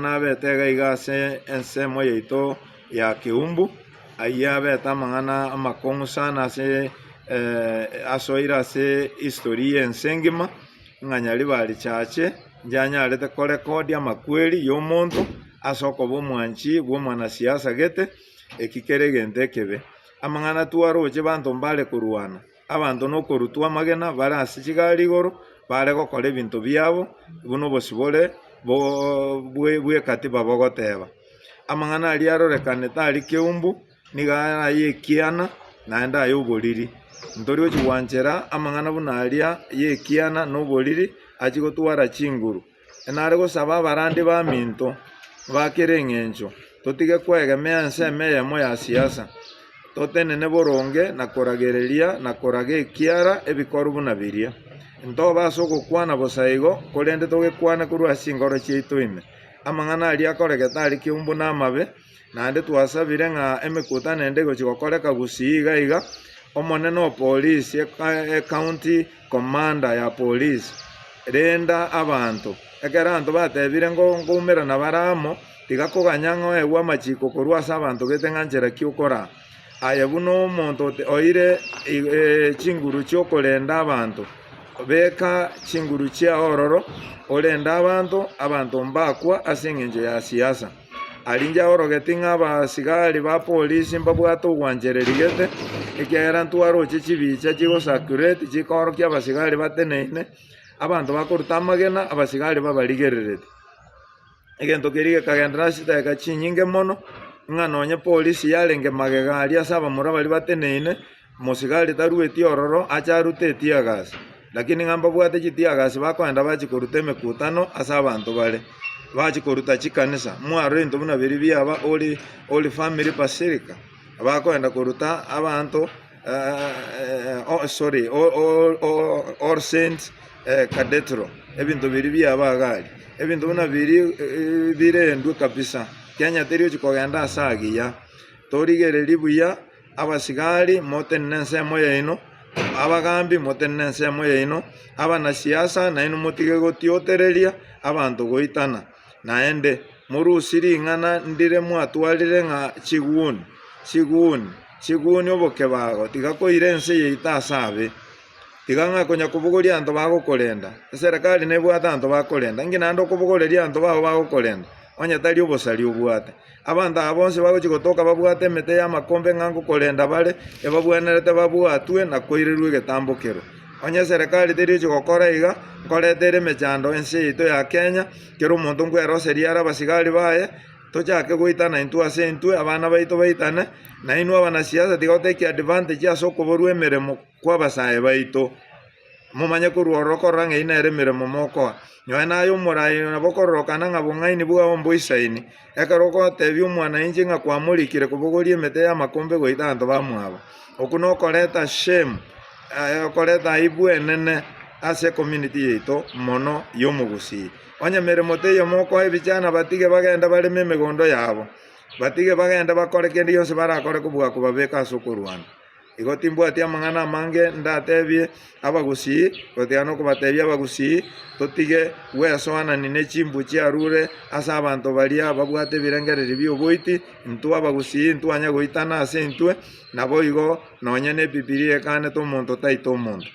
Nabete iga iga ase ensemo yaito ya Keumbu, ayio abete amang'ana amakong'u sana ase asoire ase history y'ense engima, ng'a Nyaribari Church njanyarete korekodi amakweri y'omonto ase okoba omwanchi bw'omwanasiasa gete, eki kere egento ekebe. Amang'ana twaroche banto mbare korwana. Abanto nokorutwa amagena bare ase chigari igoro, bare gokora ebinto biabo buna obosibore bw'ekatiba bogoteba. Amang'ana aria arorekanete aria keumbu nigo are ay'ekiana naende ay'oboriri. Ntori gochia gwanchera amang'ana buna aria y'ekiana na oboriri achie gotwara chinguru. Nare gosaba abarandi baminto ba kera engencho, totige kwegemea ensemo eyemo ya siasa, totenene boronge na koragereria na koraga ekiara ebikoru buna biria. Ntobe ase ogokwana bosa igo, korende togekwane korwa ase chinkoro chiaito ime. Amang'ana aria akoregete are keumbu na amabe, Naende twasabire ng'a emekutano ende egochia gokoreka Gusii iga iga, omonene o polisi, ecounty commander ya polisi, renda abanto. Ekero abanto batebire ngo nkoumerana bare amo, tiga koganya ng'a oegwe amachiko korwa ase abanto gete ng'a nchera ki okoraa. Aye buna omonto oire chinguru chiokorenda abanto, beka chinguru chiao ororo, orende abanto, abanto mbakwa ase engencho ya siasa. Aria inche aorogeti ng'a abasigari ba polisi mbabwate ogwanchereria gete, ekiagera ntwaroche chibicha chigo circulate chikoorokia abasigari bateneine, abanto bakoruta amagena, abasigari babarigerereti. Egento keria gekagenderera ase chidakika chinyinge mono, ng'a nonye polisi yarenge magega aria ase abamura baria bateneine, Mosigari tarueti ororo ache arute etiagasi, lakini ng'a mbabwate chitiagasi bakoenda bachie koruta emekutano ase abanto bare, bachie koruta chikanisa. Mwarora ebinto buna biria biaba Holy Holy Family Basilica, bakoenda koruta abanto sorry All Saints Cathedral, ebinto biria biaba iga aria. Ebinto buna biria birendwe kabisa, Kenya teri gochia kogenda ase agiya, torigereria buya. Abasigari, motenene ensemo yaino, abagambi, motenene ensemo yaino, abanasiasa, nainwe motige gotiotereria abanto goitana. Naende morusie ring'ana ndire mwatwarire ng'a chiguni, chiguni, chiguni obokebago, tiga koira ense yaito ase abe. Tiga ng'a konya kobogoria abanto bagokorenda, eserekari nebwate abanto bakorenda, inki naende okobogoreria abanto bao bagokorenda, onye tari obosari obwate. Abanto aba bonsi bagochia gotoka babwate emete y'amakombe ng'a ngokorenda bare, ebabwenerete babwatwe na koirerwa egetambokero. Onye eserekari teri gochia gokora iga, nkoreta ere emechando ense yaito ya Kenya, kera omonto nkweroseria are abasigari baye, tochake goitana intwe ase intwe, abana baito baitane, nainwe abanasiasa tiga gotake advantage ase okoborwa emeremo kw'abasae baito. Momanye korwa ororo korora ng'a eyio nere emeremo mokoa. Nonya naye omoraai nabo okororokana ng'a bong'aini bwao mboisaini, ekero ogotebia omwananchi ng'a kwamorikire kobogoria emete y'amakombe goita abanto bamwabo. Okwo nokoreta shame, okoreta aibu enene ase ecommunity yaito mono y'omogusii. Onye meremo teiyo mokoa ebichana batige bagende bareme emegondo yabo, batige bagende bakore kende gionsi barakore kobua kobabeka ase okorwana. Igo timbwati amang'ana amange ndatebie abagusii, gotiga nokobatebia abagusii, totige gwesoanani ne chimbu chiarure ase abanto baria babwate ebirengererio bi'oboiti, intwe abagusii ntwanya goitana ase intwe, naboigo nonye ne Ebibilia ekanete omonto taita omonto.